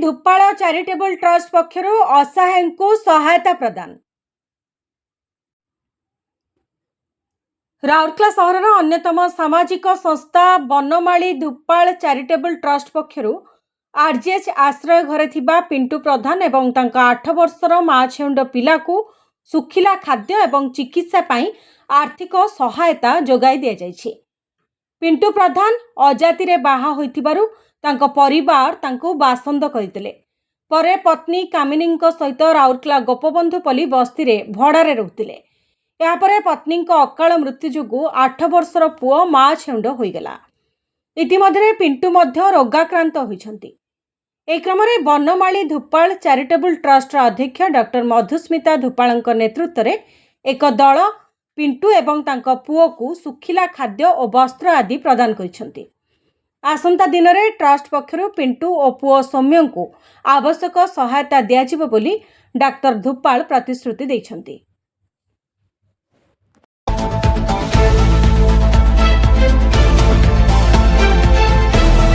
Dhupal charitable trust ପକ୍ଷରୁ ଅସହାୟଙ୍କୁ ସହାୟତା ପ୍ରଦାନ। ରାଉରକେଲା ସହରର ଅନ୍ୟତମ ସାମାଜିକ ସଂସ୍ଥା ବନମାଳୀ ଧୂପାଳ ଚାରିଟେବୁଲ ଟ୍ରଷ୍ଟ ପକ୍ଷରୁ ଆରଜିଏଚ୍ ଆଶ୍ରୟ ଘରେ ଥିବା ପିଣ୍ଟୁ ପ୍ରଧାନ ଏବଂ ତାଙ୍କ 8 ବର୍ଷର ମା ଛେଉଣ୍ଡ ପିଲାକୁ ଶୁଖିଲା ଖାଦ୍ୟ ଏବଂ ଚିକିତ୍ସା ପାଇଁ ଆର୍ଥିକ ସହାୟତା ଯୋଗାଇ ଦିଆଯାଇଛି। ପିଣ୍ଟୁ ପ୍ରଧାନ ଅଜାତିରେ ବାହା ହୋଇଥିବାରୁ ତାଙ୍କ ପରିବାର ତାଙ୍କୁ ବାସନ୍ଦ କରିଦେଲେ। ପରେ ପତ୍ନୀ କାମିନୀଙ୍କ ସହିତ ରାଉରକେଲା ଗୋପବନ୍ଧୁପଲ୍ଲୀ ବସ୍ତିରେ ଭଡ଼ାରେ ରହୁଥିଲେ। ଏହାପରେ ପତ୍ନୀଙ୍କ ଅକାଳ ମୃତ୍ୟୁ ଯୋଗୁଁ 8 ବର୍ଷର ପୁଅ ମା ଛେଉଣ୍ଡ ହୋଇଗଲା। ଇତିମଧ୍ୟରେ ପିଣ୍ଟୁ ମଧ୍ୟ ରୋଗାକ୍ରାନ୍ତ ହୋଇଛନ୍ତି। ଏହି କ୍ରମରେ ବନମାଳୀ ଧୂପାଳ ଚାରିଟେବୁଲ ଟ୍ରଷ୍ଟର ଅଧ୍ୟକ୍ଷ ଡକ୍ଟର ମଧୁସ୍ମିତା ଧୂପାଳଙ୍କ ନେତୃତ୍ୱରେ ଏକ ଦଳ ପିଣ୍ଟୁ ଏବଂ ତାଙ୍କ ପୁଅକୁ ଶୁଖିଲା ଖାଦ୍ୟ ଓ ବସ୍ତ୍ର ଆଦି ପ୍ରଦାନ କରିଛନ୍ତି। ଆସନ୍ତା ଦିନରେ ଟ୍ରଷ୍ଟ ପକ୍ଷରୁ ପିଣ୍ଟୁ ଓ ପୁଅ ସୌମ୍ୟଙ୍କୁ ଆବଶ୍ୟକ ସହାୟତା ଦିଆଯିବ ବୋଲି ଡାକ୍ତର ଧୂପାଳ ପ୍ରତିଶ୍ରୁତି ଦେଇଛନ୍ତି।